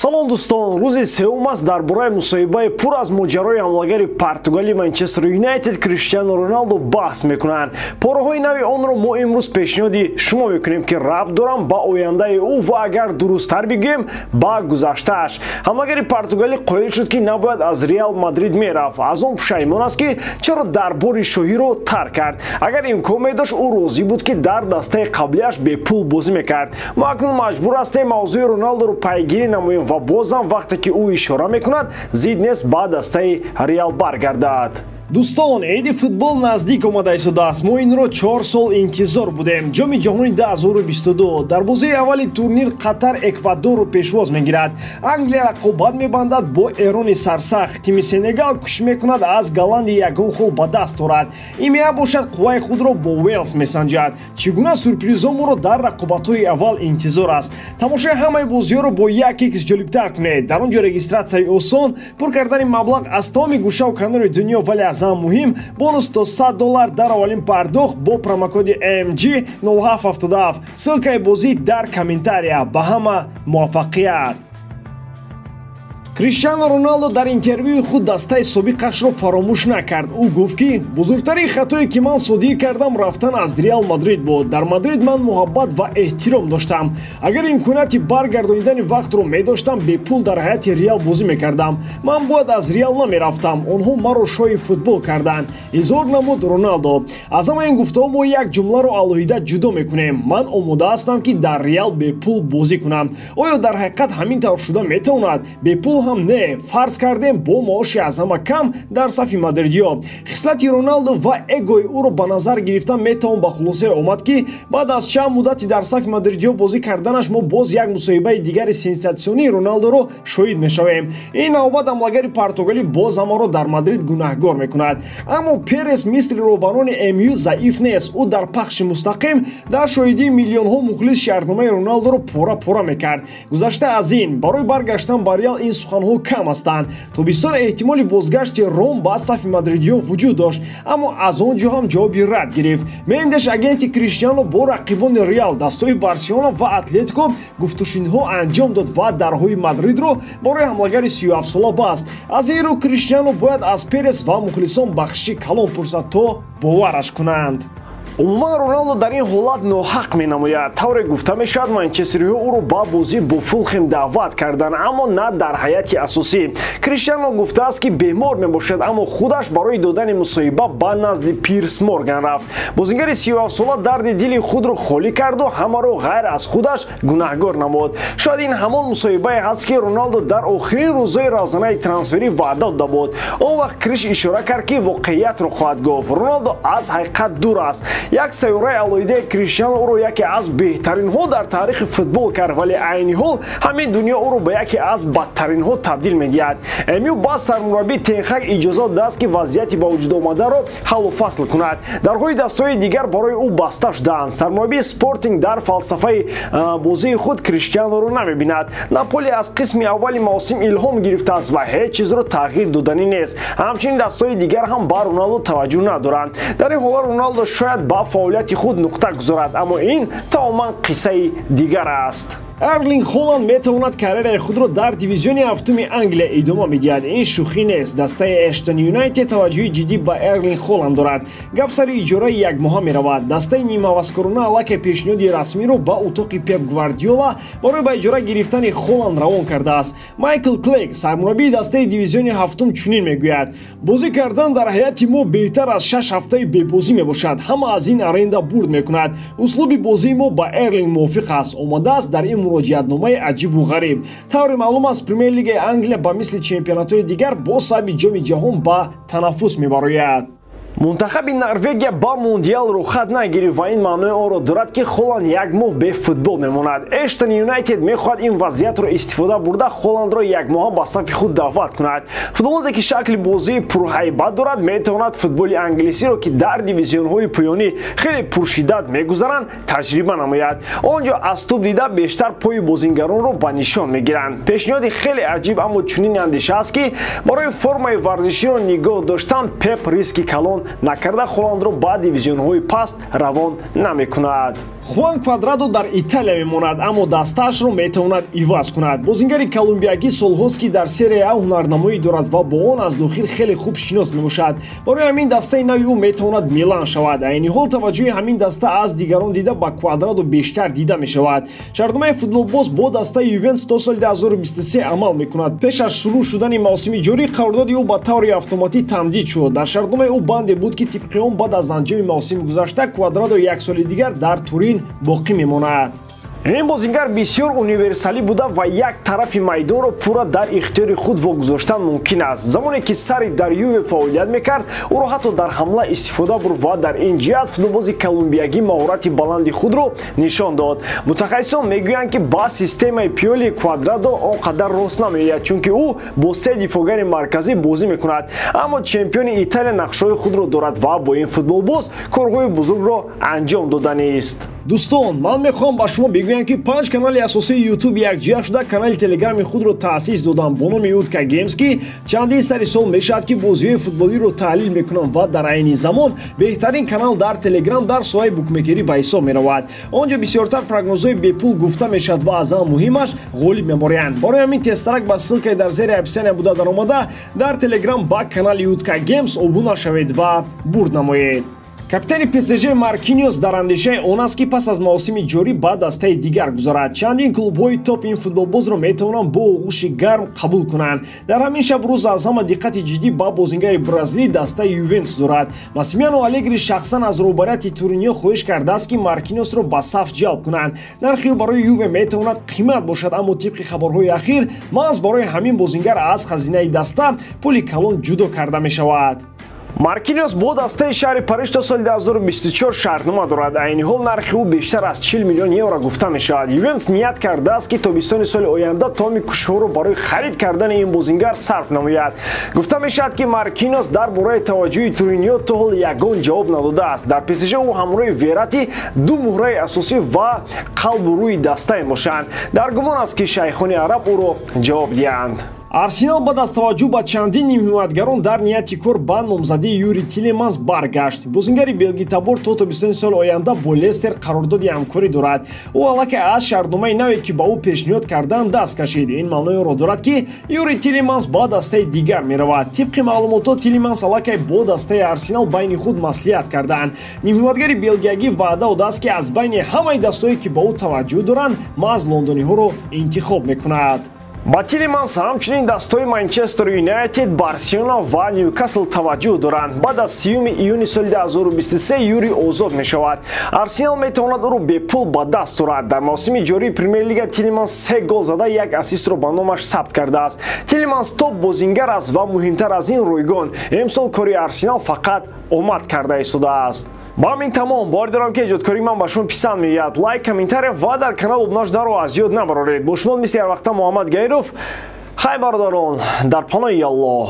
Салом дӯстон, рӯзи сеюм аст дар бораи мусоҳибаи пур аз моҷарои ҳамлагари Португалии Манчестер Юнайтед Криштиану Роналду баҳс мекунанд. Пораҳои нави онро мо имрӯз пешниҳоди шумо мекунем, ки рабт дорам ба ояндаи ӯ ва агар дурусттар бигӯем, ба гузаштааш. Ҳамлагари Португалӣ қоил шуд, ки набояд аз Реал Мадрид мерафт. Аз он пушаймон аст, ки чаро дарбори шоҳиро тарк кард. Агар имкон медошт, ӯ розӣ буд, ки дар дастаи қаблиаш бепул бозӣ мекард. Мо акнун маҷбур ҳастем мавзӯи Роналдуро пайгирӣ намоем ва бозам вақте ки ӯ ишора мекунад, зид нест ба дастаи Реал баргардад. Дӯстон, иди футбол наздик омада истодааст. Мо инро 4 сол интизор будем. Ҷоми ҷаҳони 2022 дар бозии аввали турнир Қатар Эквадорро пешвоз мегирад. Англия рақобат мебандад бо Эрони сарсахт. Тими Сенегал кӯшиш мекунад аз Голландия ягон хол ба даст орад. Имия бошад қувваи худро бо Уэлс месанҷад. Чӣ гуна сюрпризҳо моро дар рақобатҳои аввал интизор аст? Тамошои ҳамаи бозиҳоро бо 1x ҷолибтар кунед. Дар он ҷо регистратсияи осон, пур кардани маблағ аз тамоми гӯшаву канори дунё, вале аз ҳама муҳим бонус то $100 дар аввалин пардохт бо промокоди MG0777. Ссылкаи бозӣ дар комментария. Ба ҳама муваффақият! Криштиану Роналдо дар интервюи худ дастаи собиқашро фаромӯш накард. Ӯ гуфт, ки бузургтарин хатое, ки ман содир кардам, рафтан аз Реал Мадрид буд. Дар Мадрид ман муҳаббат ва эҳтиром доштам. Агар имконияти баргардонидани вақтро медоштам, бепул дар ҳайати Реал бозӣ мекардам. Ман бояд аз Реал намерафтам. Онҳо маро шоҳи футбол карданд, изҳор намуд Роналдо. Аз ҳама ин гуфтаҳо мо як ҷумларо алоҳида ҷудо мекунем. Ман омода ҳастам, ки дар Реал бепул бозӣ кунам. Оё дар ҳақиқат ҳамин тавр шуда метавонад? Бепул ҳам не, фарз кардем бо маоши аз ҳама кам дар сафи мадридиё. Хислати Роналдо ва эгои ӯро ба назар гирифта метавон ба хулосае омад, ки баъд аз чанд муддати дар сафи мадридиё бозӣ карданаш мо боз як мусоҳибаи дигари сенсатсионии Роналдоро шоҳид мешавем. Ин навбат ҳамлагари португалӣ боз ҳамаро дар Мадрид гунаҳгор мекунад. Аммо Перес мисли роҳбарони МЮ заиф нест. Ӯ дар пахши мустақим дар шоҳидии миллионҳо мухлис шартномаи Роналдоро пора-пора мекард. Гузашта аз ин, барои баргаштан ба Реал ин суханҳо кам ҳастанд. Тобистон эҳтимоли бозгашти Ром ба сафи мадридиё вуҷуд дошт, аммо аз он ҷо ҳам ҷавоби рад гирифт. Мендеш, агенти Криштиано, бо рақибони Реал, дастҳои Барселона ва Атлетико гуфтушунидҳо анҷом дод ва дарҳои Мадридро барои ҳамлагари 37сола баст. Аз ин рӯ Криштиано бояд аз Перес ва мухлисон бахшиши калон пурсад, то бовараш кунанд. Умуман Роналдо дар ин ҳолат ноҳақ менамояд. Тавре гуфта мешавад, манчестериҳо ӯро ба бозӣ бо Фулхем даъват карданд, аммо на дар ҳайати асосӣ. Криштиано гуфтааст, ки бемор мебошад, аммо худаш барои додани мусоҳиба ба назди Пирс Морган рафт. Бозингари 37сола дарди дили худро холӣ карду ҳамаро ғайр аз худаш гунаҳгор намуд. Шояд ин ҳамон мусоҳибае ҳаст, ки Роналдо дар охирин рӯзҳои равзанаи трансферӣ ваъда дода буд. Он вақт Криш ишора кард, ки воқеиятро хоҳад гуфт. Роналдо аз ҳақиқат дур аст. Як сайёраи алоҳидаи Криштиано ӯро яке аз беҳтаринҳо дар таърихи футбол кард, вале айни ҳол ҳамин дунё ӯро ба яке аз бадтаринҳо табдил медиҳад. МЮ ба сармураббӣ Тенхак иҷоза додааст, ки вазъияти ба вуҷуд омадаро ҳаллу фасл кунад. Дарҳои дастҳои дигар барои ӯ баста шудаанд. Сармураббии Спортинг дар фалсафаи бозии худ Криштианоро намебинад. Наполи аз қисми аввали мавсим илҳом гирифтааст ва ҳеҷ чизро тағйир доданӣ нест. Ҳамчунин дастҳои дигар ҳам ба Роналдо таваҷҷӯҳ надоранд. Дар ин ҳолат Роналдо шояд ба фаъолияти худ нуқта гузорад, аммо ин тамоман қиссаи дигар аст. Эрлинг Холанд метавонад карьераи худро дар дивизиони ҳафтуми Англия идома медиҳад. Ин шӯхӣ нест. Дастаи Эштон Юнайтед таваҷҷӯҳи ҷиддӣ ба Эрлинг Холанд дорад. Гап сари иҷораи якмоҳа меравад. Дастаи нимавазкорона аллакай пешниҳоди расмиро ба утоқи Пеп Гвардиола барои ба иҷора гирифтани Холанд равон кардааст. Майкл Клейк, сармураббии дастаи дивизиони ҳафтум, чунин мегӯяд: бозӣ кардан дар ҳайати мо беҳтар аз 6 ҳафтаи бебозӣ мебошад. Ҳама аз ин аренда бурд мекунад. Услуби бозии мо ба Эрлинг мувофиқ аст. Омадааст дар ин муроҷиатномаи аҷибу ғариб. Тавре маълум аст, Премер-лигаи Англия ба мисли чемпионатҳои дигар бо сабаби ҷоми ҷаҳон ба танаффус мебарояд. Мунтахаби Норвегия ба Мундиал рухат нагирифт ва ин маънои онро дорад, ки Холанд як моҳ бе футбол мемонад. Эштон Юнайтед мехоҳад ин вазъиятро истифода бурда Холандро якмоҳа ба сафи худ даъват кунад. Футболозе, ки шакли бозии пурҳайбат дорад, метавонад футболи англисиро, ки дар дивизионҳои поёнӣ хеле пуршиддат мегузаранд, таҷриба намояд. Он ҷо аз тӯб дида бештар пои бозингаронро ба нишон мегиранд. Пешниҳоди хеле аҷиб, аммо чунин андеша аст, ки барои формаи варзиширо нигоҳ доштан Пеп риски калон накарда Холандро ба дивизионҳои паст равон намекунад. Хуан Квадрадо дар Италия мемонад, аммо дастаашро метавонад иваз кунад. Бозингари колумбиягӣ солҳост, ки дар Серия А ҳунарнамоӣ дорад ва бо он аз дохил хеле хуб шинос мебошад. Барои ҳамин дастаи нави ӯ метавонад Милан шавад. Айни ҳол таваҷҷӯҳи ҳамин даста аз дигарон дида ба Квадрадо бештар дида мешавад. Шартномаи футболбоз бо дастаи Ювентус то соли 2023 амал мекунад. Пеш аз шурӯъ шудани мавсими ҷорӣ қарордоди ӯ ба таври автоматӣ тамдид шуд. Дар шартномаи ӯ банде буд, ки тибқи он баъд аз анҷоми мавсими гузашта Квадрадо як соли дигар дар Турин боқӣ мемонад. Ин бозингар бисёр универсалӣ буда ва як тарафи майдонро пурра дар ихтиёри худ вогузоштан мумкин аст. Замоне ки Сари дар Юве фаъолият мекард, ӯро ҳатто дар ҳамла истифода бурд ва дар ин ҷиҳат футболбози колумбиягӣ маҳорати баланди худро нишон дод. Мутахассисон мегӯянд, ки ба системаи Пиоли Квадрадо он қадар рост намеояд, чунки ӯ бо се дифоъгари марказӣ бозӣ мекунад. Аммо чемпиони Италия нақшҳои худро дорад ва бо ин футболбоз корҳои бузургро анҷом доданист. Дӯстон, ман мехоҳам ба шумо бигӯям, ки 5 канали асосии YouTube якҷоя шуда канали Телеграми худро таъсис додам бо номи Утка Геймс, ки чандин сари сол мешавад, ки бозиҳои футболиро таҳлил мекунам ва дар айни замон беҳтарин канал дар Телеграм дар соҳаи букмекерӣ ба ҳисоб меравад. Он ҷо бисёртар прогнозҳои бепул гуфта мешавад ва аз ҳама муҳимаш ғолиб меборанд. Барои ҳамин тезтарак ба ссылкаи дар зери описания буда даромада дар Телеграм ба канали Утка Геймс обуна шавед ва бурд намоед. Капитани ПСЖ Маркиниос дар андешаи он аст, ки пас аз мавсими ҷорӣ ба дастаи дигар гузарад. Чандин клубҳои топ ин футболбозро метавонанд бо оғӯши гарм қабул кунанд. Дар ҳамин шаб рӯз аз ҳама диққати ҷиддӣ ба бозингари бразилӣ дастаи Ювентус дорад. Массимилиано Алегри шахсан аз роҳбарияти Туриниё хоҳиш кардааст, ки Маркиниосро ба саф ҷалб кунанд. Нархи ӯ барои Юве метавонад қимат бошад, аммо тибқи хабарҳои ахир маҳз барои ҳамин бозингар аз хазинаи даста пули калон ҷудо карда мешавад. Маркиниос бо дастаи шаҳри Париж то соли 2024 шартнома дорад. Айни ҳол нархи ӯ бештар аз 40 миллион евро гуфта мешавад. Ювентус ният кардааст, ки тобистони соли оянда тамоми кӯшишҳоро барои харид кардани ин бозингар сарф намояд. Гуфта мешавад, ки Маркиниос дар бораи таваҷҷӯҳи Туриниё то ҳол ягон ҷавоб надодааст. Дар ПСЖ ӯ ҳамроҳи Верати ду муҳраи асосӣ ва қалбу рӯи дастае мебошанд. Дар гумон аст, ки шайхони араб ӯро ҷавоб диҳанд. Арсенал баъд аз таваҷҷӯҳ ба чандин нимҳимоятгарон дар нияти кор ба номзадии Юри Тилеманс баргашт. Бозингари белгитабор то тобистони соли оянда бо Лестер қарордоди ҳамкорӣ дорад. Ӯ аллакай аз шартномаи наве, ки ба ӯ пешниҳод карданд, даст кашид. Ин маънои онро дорад, ки Юри Тилеманс ба дастаи дигар меравад. Тибқи маълумотҳо, Тилеманс аллакай бо дастаи Арсенал байни худ маслиҳат карданд. Нимҳимоятгари белгиягӣ ваъда додааст, ки аз байни ҳамаи дастҳое, ки ба ӯ таваҷҷӯҳ доранд, маҳз лондониҳоро интихоб мекунад. Ба Тилеманс ҳамчунин дастҳои Манчестер Юнайтед, Барселона ва Ньюкасл таваҷҷӯҳ доранд. Баъд аз 30 июни соли 2023 Юри озод мешавад. Арсенал метавонад ӯро бепул ба даст орад. Дар мавсими ҷории Премер-лига Тилеманс 3 гол зада як ассистро ба номаш сабт кардааст. Тилеманс топ бозингар аст ва муҳимтар аз ин ройгон. Имсол кори Арсенал фақат омад карда истодааст. Ба ҳамин тамом. Бовар дорам, ки эҷодкории ман ба шумо писанд меояд. Лайк, комментария ва дар канал обуна шуданро аз ёд набароред. Бо шумо мисли ҳар вақта Муҳаммад Гаиров. Хай бародарон, дар паноҳи Аллоҳ.